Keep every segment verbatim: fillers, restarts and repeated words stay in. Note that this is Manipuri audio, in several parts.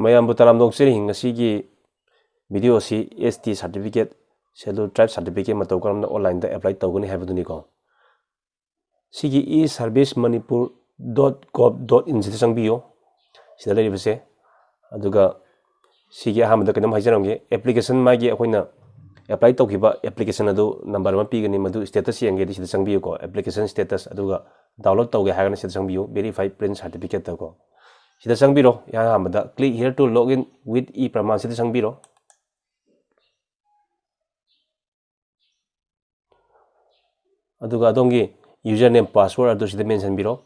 ꯃꯌꯥꯝꯕꯨ ꯇꯔꯥꯝꯅ ꯑꯣꯛꯆꯔꯤ꯫ ꯉꯁꯤꯒꯤ video ꯑꯁꯤ S T certificate, Scheduled Tribe certificate ꯃꯇꯧ ꯀꯔꯝꯅ online ꯗ apply ꯇꯧꯒꯅꯤ ꯍꯥꯏꯕꯗꯨꯅꯤꯀꯣ꯫ ꯁꯤꯒꯤ e service manipur dot gov dot in ꯁꯤꯗ ꯆꯪꯕꯤꯌꯨ꯫ ꯁꯤꯗ ꯂꯩꯔꯤꯕꯁꯦ꯫ ꯑꯗꯨꯒ ꯁꯤꯒꯤ ꯑꯍꯥꯟꯕꯗ ꯀꯩꯅꯣꯝ ꯍꯥꯏꯖꯔꯝꯒꯦ꯫ Application ꯃꯥꯒꯤ ꯑꯩꯈꯣꯏꯅ apply ꯇꯧꯈꯤꯕ application ꯑꯗꯨ number ꯑꯃ ꯄꯤꯒꯅꯤ, ꯃꯗꯨ status ꯌꯦꯡꯒꯦꯗꯤ ꯁꯤꯗ ꯆꯪꯕꯤꯌꯨꯀꯣ, application status꯫ ꯑꯗꯨꯒ download ꯇꯧꯒꯦ ꯍꯥꯏꯔꯒꯅ ꯁꯤꯗ ꯆꯪꯕꯤꯌꯨ, verify print certificate ꯀꯣ꯫ ꯁꯤꯗ ꯆꯪꯕꯤꯔꯣ꯫ ꯏꯍꯥꯟ ꯑꯍꯥꯟꯕꯗ click here to log in with e-praman ꯁꯤꯗ ꯆꯪꯕꯤꯔꯣ꯫ ꯑꯗꯨꯒ ꯑꯗꯣꯝꯒꯤ username, password ꯑꯗꯨ ꯁꯤꯗ mention ꯕꯤꯔꯣ꯫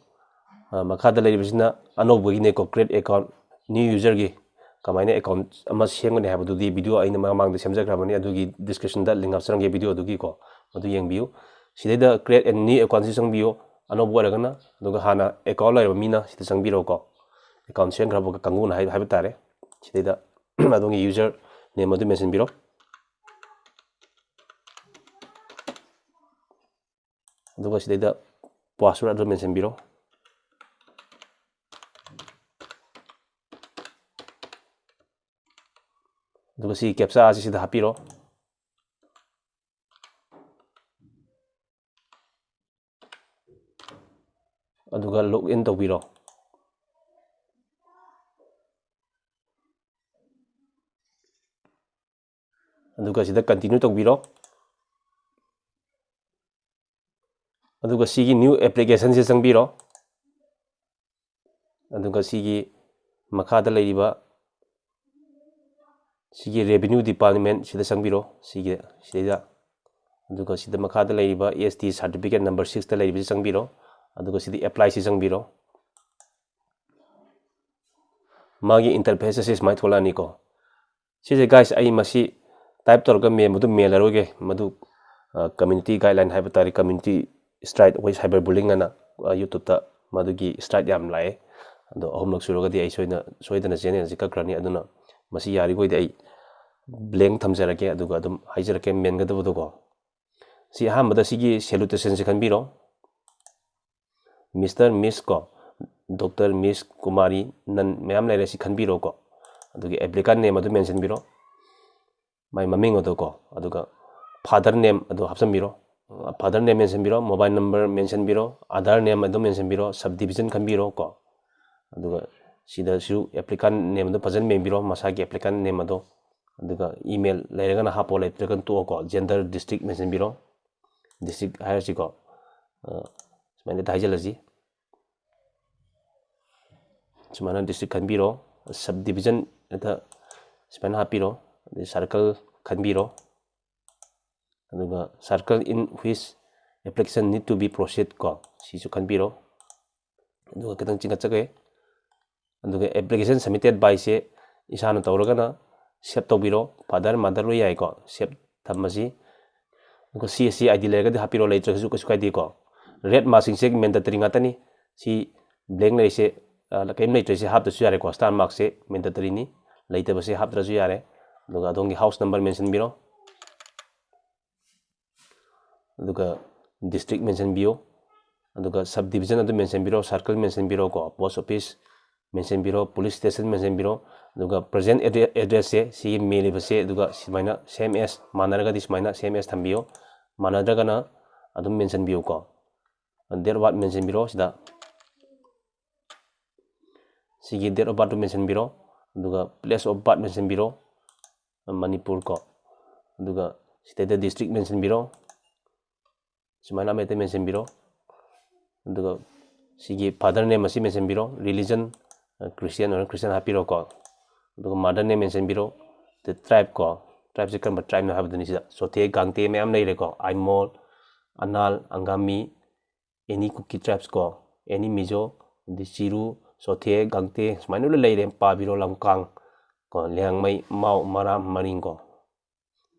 ꯑ, ꯃꯈꯥꯗ ꯂꯩꯔꯤꯕꯁꯤꯅ ꯑꯅꯧꯕꯒꯤꯅꯦꯀꯣ, create account, new user ꯒꯤ ꯀꯃꯥꯏꯅ account ꯑꯃ ꯁꯦꯝꯒꯅꯤ ꯍꯥꯏꯕꯗꯨꯗꯤ video ꯑꯩꯅ ꯃꯃꯥꯡꯗ ꯁꯦꯝꯖꯈ꯭ꯔꯕꯅꯤ, ꯑꯗꯨꯒꯤ description ꯗ link ꯍꯥꯞꯆꯔꯝꯒꯦ video ꯑꯗꯨꯒꯤꯀꯣ, ꯑꯗꯨ ꯌꯦꯡꯕꯤꯌꯨ꯫ ꯁꯤꯗꯩꯗ create a new account ꯁꯤ ꯆꯪꯕꯤꯌꯨ, ꯑꯅꯧꯕ ꯑꯣꯏꯔꯒꯅ꯫ ꯑꯗꯨꯒ ꯍꯥꯟꯅ account ꯂꯩꯔꯕ ꯃꯤꯅ ꯁꯤꯗ ꯆꯪꯕꯤꯔꯣꯀꯣ, account ꯁꯦꯝꯈ꯭ꯔꯕ ꯀꯥꯡꯕꯨꯅ ꯍꯥꯏ-, ꯍꯥꯏꯕ ꯇꯥꯔꯦ꯫ ꯁꯤꯗꯩꯗ ꯑꯗꯣꯝꯒꯤ username ꯑꯗꯨ mention ꯕꯤꯔꯣ꯫ ꯑꯗꯨꯒ ꯁꯤꯗꯩꯗ password ꯑꯗꯨ mention ꯕꯤꯔꯣ꯫ ꯑꯗꯨꯒ ꯁꯤ captcha ꯑꯁꯤ ꯁꯤꯗ ꯍꯥꯞꯄꯤꯔꯣ꯫ ꯑꯗꯨꯒ log in ꯇꯧꯕꯤꯔꯣ꯫ ꯑꯗꯨꯒ ꯁꯤꯗ continue ꯇꯧꯕꯤꯔꯣ꯫ ꯑꯗꯨꯒ ꯁꯤꯒꯤ new application ꯁꯤ ꯆꯪꯕꯤꯔꯣ꯫ ꯑꯗꯨꯒ ꯁꯤꯒꯤ ꯃꯈꯥꯗ ꯂꯩꯔꯤꯕ ꯁꯤꯒꯤ revenue department ꯁꯤꯗ ꯆꯪꯕꯤꯔꯣ, ꯁꯤꯒꯤ, ꯁꯤꯗꯩꯗ꯫ ꯑꯗꯨꯒ ꯁꯤꯗ ꯃꯈꯥꯗ ꯂꯩꯔꯤꯕ S T certificate number six ꯇ ꯂꯩꯔꯤꯕꯁꯤ ꯆꯪꯕꯤꯔꯣ꯫ ꯑꯗꯨꯒ ꯁꯤꯗ apply ꯁꯤ ꯆꯪꯕꯤꯔꯣ꯫ ꯃꯥꯒꯤ interface ꯑꯁꯤ ꯁꯨꯃꯥꯏꯅ ꯊꯣꯛꯂꯛꯑꯅꯤꯀꯣ꯫ ꯁꯤꯁꯦ guys, ꯑꯩ ꯃꯁꯤ type ꯇꯧꯔꯒ ꯃꯦꯟꯕꯗꯨ ꯃꯦꯜꯂꯔꯣꯏꯒꯦ꯫ ꯃꯗꯨ, ꯑ, community guideline ꯍꯥꯏꯕ ꯇꯥꯔꯦ, community strike, ꯑꯩꯈꯣꯏ cyber bullying ꯑꯅ, ꯑ, YouTube ꯇ ꯃꯗꯨꯒꯤ strike ꯌꯥꯝ ꯂꯥꯛꯑꯦ꯫ ꯑꯗꯣ ꯑꯍꯨꯝꯂꯛ ꯁꯨꯔꯒꯗꯤ ꯑꯩ ꯁꯣꯏꯅ-, ꯁꯣꯏꯗꯅ channel ꯑꯁꯤ ꯀꯛꯈ꯭ꯔꯅꯤ꯫ ꯑꯗꯨꯅ ꯃꯁꯤ ꯌꯥꯔꯤꯈꯣꯏꯗꯤ ꯑꯩ blank ꯊꯝꯖꯔꯒꯦ, ꯑꯗꯨꯒ ꯑꯗꯨꯝ ꯍꯥꯏꯖꯔꯛꯀꯦ ꯃꯦꯟꯒꯗꯕꯗꯨꯀꯣ꯫ ꯁꯤ ꯑꯍꯥꯟꯕꯗ ꯁꯤꯒꯤ salutation ꯁꯤ ꯈꯟꯕꯤꯔꯣ꯫ Mister, Miss ꯀꯣ, Doctor, Miss, ꯀꯨꯃꯥꯔꯤ, ꯅꯟ ꯃꯌꯥꯝ ꯂꯩꯔꯦ, ꯁꯤ ꯈꯟꯕꯤꯔꯣꯀꯣ꯫ ꯑꯗꯨꯒꯤ applicant name ꯑꯗꯨ mention ꯕꯤꯔꯣ, ꯃꯥꯏ ꯃꯃꯤꯡ ꯑꯗꯨ ꯀꯣ, ꯑꯗꯨꯒ father name ꯑꯗꯨ ꯍꯥꯞꯆꯤꯟꯕꯤꯔꯣ꯫ Father name mention ꯕꯤꯔꯣ, mobile number mention ꯕꯤꯔꯣ, Aadhaar name ꯑꯗꯨ mention ꯕꯤꯔꯣ, sub division ꯈꯟꯕꯤꯔꯣ ꯀꯣ꯫ ꯑꯗꯨꯒ ꯁꯤꯗꯁꯨ applicant name ꯑꯗꯨ ꯐꯖꯅ ꯃꯦꯟꯕꯤꯔꯣ, ꯃꯁꯥꯒꯤ applicant name ꯑꯗꯣ꯫ ꯑꯗꯨꯒ email ꯂꯩꯔꯒꯅ ꯍꯥꯞꯄꯣ, ꯂꯩꯇ꯭ꯔꯒꯅ ꯇꯣꯛꯑꯣꯀꯣ꯫ Gender, district mention ꯕꯤꯔꯣ, district ꯍꯥꯏꯔꯁꯤꯀꯣ꯫ ꯑ, ꯁꯨꯃꯥꯏꯅ ꯍꯦꯛꯇ ꯍꯥꯏꯖꯤꯜꯂꯁꯤ꯫ ꯁꯨꯃꯥꯏꯅ district ꯈꯟꯕꯤꯔꯣ, sub division ꯍꯦꯛꯇ ꯁꯨꯃꯥꯏꯅ ꯍꯥꯞꯄꯤꯔꯣ, ꯑꯗꯩ circle ꯈꯟꯕꯤꯔꯣ꯫ ꯑꯗꯨꯒ circle in which application need to be proceed ꯀꯣ, ꯁꯤꯁꯨ ꯈꯟꯕꯤꯔꯣ꯫ ꯑꯗꯨꯒ ꯈꯤꯇꯪ ꯆꯤꯡꯈꯠꯆꯒꯦ꯫ ꯑꯗꯨꯒ application submitted by ꯁꯦ ꯏꯁꯥꯅ ꯇꯧꯔꯒꯅ save ꯇꯧꯕꯤꯔꯣ, father mother ꯂꯣꯏ ꯌꯥꯏꯀꯣ, save ꯊꯝꯕꯁꯤ꯫ ꯑꯗꯨꯒ C S C I D ꯂꯩꯔꯒꯗꯤ ꯍꯥꯞꯄꯤꯔꯣ, ꯂꯩꯇ꯭ꯔꯒꯁꯨ ꯀꯩꯁꯨ ꯀꯥꯏꯗꯦꯀꯣ꯫ Red mark ꯁꯤꯡꯁꯦ mandatory ꯉꯥꯛꯇꯅꯤ꯫ ꯁꯤ blank ꯂꯩꯔꯤꯁꯦ, ꯑ, ꯀꯔꯤꯝ ꯂꯩꯇ꯭ꯔꯤꯁꯦ ꯍꯥꯞꯇ꯭ꯔꯁꯨ ꯌꯥꯔꯦꯀꯣ꯫ Star mark ꯁꯦ mandatory ꯅꯤ, ꯂꯩꯇꯕꯁꯦ ꯍꯥꯞꯇ꯭ꯔꯁꯨ ꯌꯥꯔꯦ꯫ ꯑꯗꯨꯒ ꯑꯗꯣꯝꯒꯤ house number mention ꯕꯤꯔꯣ, ꯑꯗꯨꯒ district mention ꯕꯤꯌꯨ, ꯑꯗꯨꯒ sub division ꯑꯗꯨ mention ꯕꯤꯔꯣ, circle mention ꯕꯤꯔꯣꯀꯣ, post office mention ꯕꯤꯔꯣ, police station mention ꯕꯤꯔꯣ, ꯑꯗꯨꯒ present address ꯁꯦ, ꯁꯤꯒꯤ ꯃꯦꯜꯂꯤꯕꯁꯦ, ꯑꯗꯨꯒ ꯁꯨꯃꯥꯏꯅ same as, ꯃꯥꯟꯅꯔꯒꯗꯤ ꯁꯨꯃꯥꯏꯅ same as ꯊꯝꯕꯤꯌꯨ, ꯃꯥꯟꯅꯗ꯭ꯔꯒꯅ ꯑꯗꯨꯝ mention ꯕꯤꯌꯨꯀꯣ꯫ Date of birth mention ꯕꯤꯔꯣ ꯁꯤꯗ꯫ ꯁꯤꯒꯤ date of birth two mention ꯕꯤꯔꯣ, ꯑꯗꯨꯒ place of birth mention ꯕꯤꯔꯣ, Manipur ꯀꯣ, ꯑꯗꯨꯒ state district mention ꯕꯤꯔꯣ, ꯁꯨꯃꯥꯏꯅ ꯑꯃ ꯍꯦꯛꯇ mention ꯕꯤꯔꯣ꯫ ꯑꯗꯨꯒ ꯁꯤꯒꯤ father name ꯑꯁꯤ mention ꯕꯤꯔꯣ, religion, Christian ꯑꯣꯏꯔꯒꯅ Christian ꯍꯥꯞꯄꯤꯔꯣꯀꯣ꯫ ꯑꯗꯨꯒ mother name mention ꯕꯤꯔꯣ, ꯑꯗꯩ tribe ꯀꯣ, tribe ꯁꯦ ꯀꯔꯝꯕ tribe ꯅꯣ ꯍꯥꯏꯕꯗꯨꯅꯤ ꯁꯤꯗ꯫ ꯆꯣꯊꯦ, ꯒꯥꯡꯇꯦ ꯃꯌꯥꯝ ꯂꯩꯔꯦꯀꯣ, Aimol, Anal, Angami, any Kuki tribes ꯀꯣ, any Mizo, ꯑꯗꯩ ꯆꯤꯔꯨ, ꯆꯣꯊꯦ, ꯒꯥꯡꯇꯦ, ꯁꯨꯃꯥꯏꯅ ꯂꯣꯏ ꯂꯩꯔꯦ꯫ ꯄꯥꯕꯤꯔꯣ, ꯂꯝꯀꯥꯡ ꯀꯣ, ꯂꯤꯌꯥꯡꯃꯩ, ꯃꯥꯎ, ꯃꯔꯥꯝ, ꯃꯔꯤꯡ ꯀꯣ,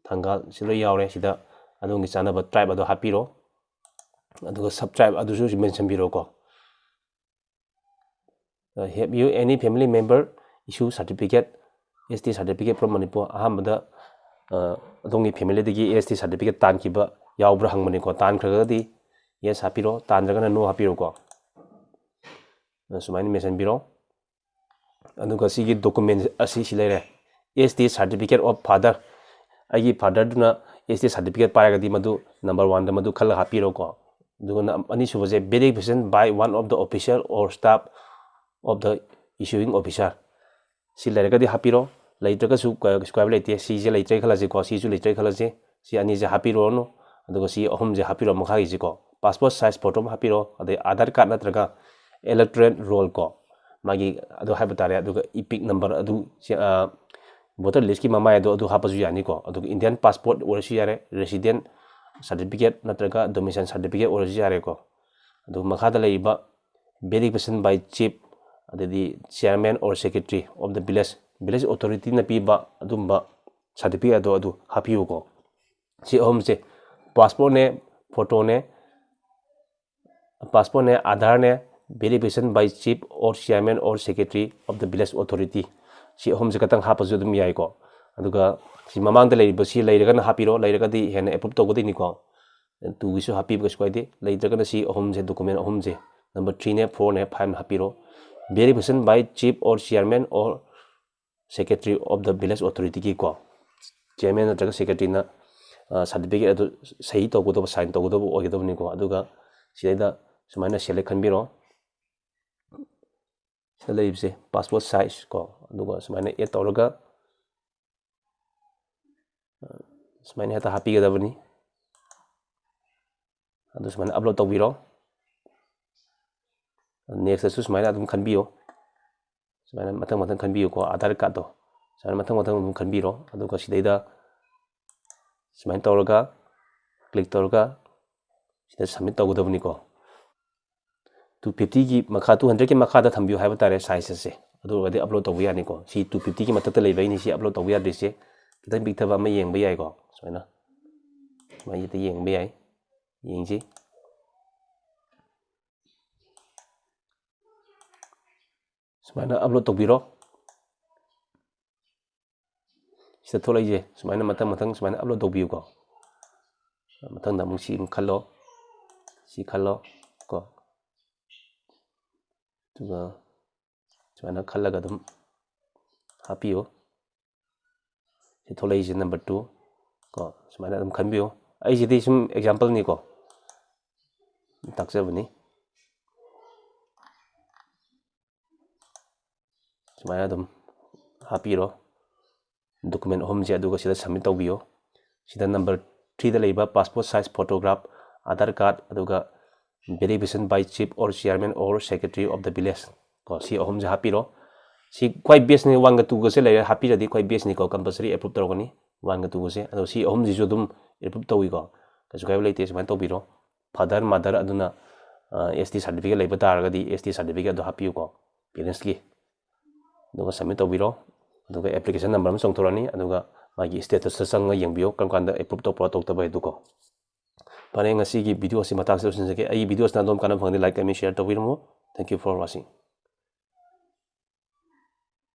ꯊꯪꯒꯥꯜ, ꯁꯤ ꯂꯣꯏ ꯌꯥꯎꯔꯦ꯫ ꯁꯤꯗ ꯑꯗꯣꯝꯒꯤ ꯆꯥꯅꯕ tribe ꯑꯗꯣ ꯍꯥꯞꯄꯤꯔꯣ, ꯑꯗꯨꯒ sub tribe ꯑꯗꯨꯁꯨ mention ꯕꯤꯔꯣꯀꯣ꯫ Have you any family member issue certificate, S T certificate from Manipur? ꯑꯍꯥꯟꯕꯗ, ꯑ, ꯑꯗꯣꯝꯒꯤ family ꯗꯒꯤ S T certificate ꯇꯥꯟꯈꯤꯕ ꯌꯥꯎꯕ꯭ꯔꯥ ꯍꯪꯕꯅꯤꯀꯣ꯫ ꯇꯥꯟꯈ꯭ꯔꯒꯗꯤ yes ꯍꯥꯞꯄꯤꯔꯣ, ꯇꯥꯟꯗ꯭ꯔꯒꯅ no ꯍꯥꯞꯄꯤꯔꯣꯀꯣ꯫ ꯑ, ꯁꯨꯃꯥꯏꯅ mention ꯕꯤꯔꯣ꯫ ꯑꯗꯨꯒ ꯁꯤꯒꯤ document ꯑꯁꯤ ꯁꯤ ꯂꯩꯔꯦ, S T certificate of father꯫ ꯑꯩꯒꯤ ꯐꯥꯗꯔꯗꯨꯅ S T certificate ꯄꯥꯏꯔꯒꯗꯤ ꯃꯗꯨ number one ꯗ ꯃꯗꯨ ꯈꯜꯂꯒ ꯍꯥꯞꯄꯤꯔꯣꯀꯣ꯫ ꯑꯗꯨꯒ ꯅ-, ꯑꯅꯤꯁꯨꯕꯁꯦ verification by one of the official or staff of the issuing officer꯫ ꯁꯤ ꯂꯩꯔꯒꯗꯤ ꯍꯥꯞꯄꯤꯔꯣ, ꯂꯩꯇ꯭ꯔꯒꯁꯨ ꯀ-, ꯀꯩꯁꯨ ꯀꯥꯏꯕ ꯂꯩꯇꯦ꯫ ꯁꯤꯁꯦ ꯂꯩꯇ꯭ꯔꯦ ꯈꯜꯂꯁꯤꯀꯣ, ꯁꯤꯁꯨ ꯂꯩꯇ꯭ꯔꯦ ꯈꯜꯂꯁꯤ, ꯁꯤ ꯑꯅꯤꯁꯦ ꯍꯥꯞꯄꯤꯔꯨꯔꯅꯨ꯫ ꯑꯗꯨꯒ ꯁꯤ ꯑꯍꯨꯝꯁꯦ ꯍꯥꯞꯄꯤꯔꯣ, ꯃꯈꯥꯒꯤꯁꯤꯀꯣ, passport size photo ꯑꯃ ꯍꯥꯞꯄꯤꯔꯣ, ꯑꯗꯩ Aadhaar card ꯅꯠꯇ꯭ꯔꯒ electoral roll ꯀꯣ, ꯃꯥꯒꯤ ꯑꯗꯨ ꯍꯥꯏꯕ ꯇꯥꯔꯦ꯫ ꯑꯗꯨꯒ EPIC number ꯑꯗꯨ ꯁꯤ, ꯑ, voter list ꯀꯤ ꯃꯃꯥꯏ ꯑꯗꯣ ꯑꯗꯨ ꯍꯥꯞꯄꯁꯨ ꯌꯥꯅꯤꯀꯣ꯫ ꯑꯗꯨꯒ Indian passport ꯑꯣꯏꯔꯁꯨ ꯌꯥꯔꯦ, resident certificate ꯅꯠꯇ꯭ꯔꯒ domicile certificate ꯑꯣꯏꯔꯁꯨ ꯌꯥꯔꯦꯀꯣ꯫ ꯑꯗꯨꯒ ꯃꯈꯥꯗ ꯂꯩꯔꯤꯕ verification by chief, ꯑꯗꯩꯗꯤ chairman or secretary of the village, village authority ꯅ ꯄꯤꯕ ꯑꯗꯨꯝꯕ certificate ꯑꯗꯣ ꯑꯗꯨ ꯍꯥꯞꯄꯤꯌꯨꯀꯣ꯫ ꯁꯤ ꯑꯍꯨꯝꯁꯦ, passport ꯅꯦ, photo ꯅꯦ, passport ꯅꯦ, Aadhaar ꯅꯦ, verification by chief or chairman or secretary of the village authority, ꯁꯤ ꯑꯍꯨꯝꯁꯦ ꯈꯛꯇꯪ ꯍꯥꯞꯄꯁꯨ ꯑꯗꯨꯝ ꯌꯥꯏꯀꯣ꯫ ꯑꯗꯨꯒ ꯁꯤ ꯃꯃꯥꯡꯗ ꯂꯩꯔꯤꯕꯁꯤ ꯂꯩꯔꯒꯅ ꯍꯥꯞꯄꯤꯔꯣ, ꯂꯩꯔꯒꯗꯤ ꯍꯦꯟꯅ approve ꯇꯧꯒꯗꯣꯏꯅꯤꯀꯣ꯫ Two ꯒꯤꯁꯨ ꯍꯥꯞꯄꯤꯕ ꯀꯩꯁꯨ ꯀꯥꯏꯗꯦ, ꯂꯩꯇ꯭ꯔꯒꯅ ꯁꯤ ꯑꯍꯨꯝꯁꯦ, document ꯑꯍꯨꯝꯁꯦ, number three ꯅꯦ, four ꯅꯦ, five ꯅ ꯍꯥꯞꯄꯤꯔꯣ꯫ Verification by chief or chairman or secretary of the village authority ꯒꯤꯀꯣ, chairman ꯅꯠꯇ꯭ꯔꯒ secretary ꯅ, ꯑ, certificate ꯑꯗꯨ ꯁꯍꯤ ꯇꯧꯒꯗꯕ, sign ꯇꯧꯒꯗꯕ ꯑꯣꯏꯒꯗꯕꯅꯤꯀꯣ꯫ ꯑꯗꯨꯒ ꯁꯤꯗꯩꯗ ꯁꯨꯃꯥꯏꯅ select ꯈꯟꯕꯤꯔꯣ꯫ ꯁꯤꯗ ꯂꯩꯔꯤꯕꯁꯦ passport size ꯀꯣ, ꯑꯗꯨꯒ ꯁꯨꯃꯥꯏꯅ add ꯇꯧꯔꯒ, ꯑ, ꯁꯨꯃꯥꯏꯅ ꯍꯦꯛꯇ ꯍꯥꯞꯄꯤꯒꯗꯕꯅꯤ꯫ ꯑꯗꯨ ꯁꯨꯃꯥꯏꯅ upload ꯇꯧꯕꯤꯔꯣ꯫ Next ꯇꯁꯨ ꯁꯨꯃꯥꯏꯅ ꯑꯗꯨꯝ ꯈꯟꯕꯤꯌꯨ꯫ ꯁꯨꯃꯥꯏꯅ ꯃꯊꯪ ꯃꯊꯪ ꯈꯟꯕꯤꯌꯨꯀꯣ, Aadhaar card ꯇꯣ꯫ ꯁꯨꯃꯥꯏꯅ ꯃꯊꯪ ꯃꯊꯪ ꯑꯗꯨꯝ ꯈꯟꯕꯤꯔꯣ꯫ ꯑꯗꯨꯒ ꯁꯤꯗꯩꯗ ꯁꯨꯃꯥꯏꯅ ꯇꯧꯔꯒ, click ꯇꯧꯔꯒ ꯁꯤꯗ submit ꯇꯧꯒꯗꯕꯅꯤꯀꯣ꯫ Two fifty ꯒꯤ ꯃꯈꯥ, two hundred ꯀꯤ ꯃꯈꯥꯗ ꯊꯝꯕꯤꯌꯨ ꯍꯥꯏꯕ ꯇꯥꯔꯦ size ꯑꯁꯦ꯫ ꯑꯗꯨ ꯑꯣꯏꯔꯒꯗꯤ upload ꯇꯧꯕ ꯌꯥꯅꯤꯀꯣ꯫ ꯁꯤ two fifty ꯒꯤ ꯃꯊꯛꯇ ꯂꯩꯕꯩꯅꯤ ꯁꯤ upload ꯇꯧꯕ ꯌꯥꯗ꯭ꯔꯤꯁꯦ꯫ ꯈꯤꯇꯪ ꯄꯤꯛꯊꯕ ꯑꯃ ꯌꯦꯡꯕ ꯌꯥꯏꯀꯣ꯫ ꯁꯨꯃꯥꯏꯅ, ꯁꯨꯃꯥꯏꯅ ꯍꯦꯛꯇ ꯌꯦꯡꯕ ꯌꯥꯏ꯫ ꯌꯦꯡꯁꯤ꯫ ꯁꯨꯃꯥꯏꯅ upload ꯇꯧꯕꯤꯔꯣ꯫ ꯁꯤꯗ ꯊꯣꯛꯂꯛꯏꯁꯦ ꯁꯨꯃꯥꯏꯅ ꯃꯊꯪ ꯃꯊꯪ ꯁꯨꯃꯥꯏꯅ upload ꯇꯧꯕꯤꯌꯨꯀꯣ꯫ ꯃꯊꯪꯗ ꯑꯃꯨꯛ ꯁꯤ ꯑꯃꯨꯛ ꯈꯜꯂꯣ, ꯁꯤ ꯈꯜꯂꯣ ꯀꯣ꯫ ꯑꯗꯨꯒ ꯁꯨꯃꯥꯏꯅ ꯈꯜꯂꯒ ꯑꯗꯨꯝ ꯍꯥꯞꯄꯤꯌꯨ꯫ ꯁꯤ ꯊꯣꯛꯂꯛꯏꯁꯦ number two ꯀꯣ, ꯁꯨꯃꯥꯏꯅ ꯑꯗꯨꯝ ꯈꯟꯕꯤꯌꯨ꯫ ꯑꯩꯁꯤꯗꯤ ꯁꯨꯝ exampleꯅꯤꯀꯣ, ꯇꯥꯛꯆꯕꯅꯤ꯫ ꯁꯨꯃꯥꯏꯅ ꯑꯗꯨꯝ ꯍꯥꯞꯄꯤꯔꯣ document ꯑꯍꯨꯝꯁꯦ, ꯑꯗꯨꯒ ꯁꯤꯗ submit ꯇꯧꯕꯤꯌꯣ꯫ ꯁꯤꯗ number threeꯗ ꯂꯩꯕ passport size photograph, Aadhaar card, ꯑꯗꯨꯒ verification by chief or chairman or secretary of the village ꯀꯣ, ꯁꯤ ꯑꯍꯨꯝꯁꯦ ꯍꯥꯞꯄꯤꯔꯣ꯫ ꯁꯤ ꯈ꯭ꯋꯥꯏ bestꯅꯤ, oneꯒ twoꯒꯁꯦ ꯂꯩꯔꯦ, ꯍꯥꯞꯄꯤꯔꯗꯤ ꯈ꯭ꯋꯥꯏ bestꯅꯤꯀꯣ, compulsory approve ꯇꯧꯔꯛꯀꯅꯤ oneꯒ twoꯒꯁꯦ꯫ ꯑꯗꯣ ꯁꯤ ꯑꯍꯨꯝꯁꯤꯁꯨ ꯑꯗꯨꯝ approve ꯇꯧꯏꯀꯣ, ꯀꯩꯁꯨ ꯀꯥꯏꯕ ꯂꯩꯇꯦ꯫ ꯁꯨꯃꯥꯏꯅ ꯇꯧꯕꯤꯔꯣ꯫ Father, mother ꯑꯗꯨꯅ S T certificate ꯂꯩꯕ ꯇꯥꯔꯒꯗꯤ S T certificate ꯑꯗꯨ ꯍꯥꯞꯄꯤꯌꯨꯀꯣ, parentsꯀꯤ꯫ ꯑꯗꯨꯒ submit ꯇꯧꯕꯤꯔꯣ꯫ ꯑꯗꯨꯒ application number ꯑꯃ ꯆꯣꯡꯊꯣꯔꯛꯑꯅꯤ, ꯑꯗꯨꯒ ꯃꯥꯒꯤ statusꯇ ꯆꯪꯉꯒ ꯌꯦꯡꯕꯤꯌꯣ, ꯀꯔꯝ ꯀꯥꯟꯗ approve ꯇꯧꯕ꯭ꯔꯥ ꯇꯧꯗꯕ꯭ꯔꯥ ꯍꯥꯏꯗꯨꯀꯣ꯫ ꯐꯔꯦ, ꯉꯁꯤꯒꯤ video ꯑꯁꯤ ꯃꯇꯥꯡꯁꯤꯗ ꯂꯣꯏꯁꯤꯟꯖꯒꯦ꯫ ꯑꯩꯒꯤ videoꯁꯤꯅ ꯑꯗꯣꯝ ꯀꯥꯟꯅꯕ ꯐꯪꯉꯗꯤ like, comment, share ꯇꯧꯕꯤꯔꯝꯃꯨ꯫ Thank you for watching꯫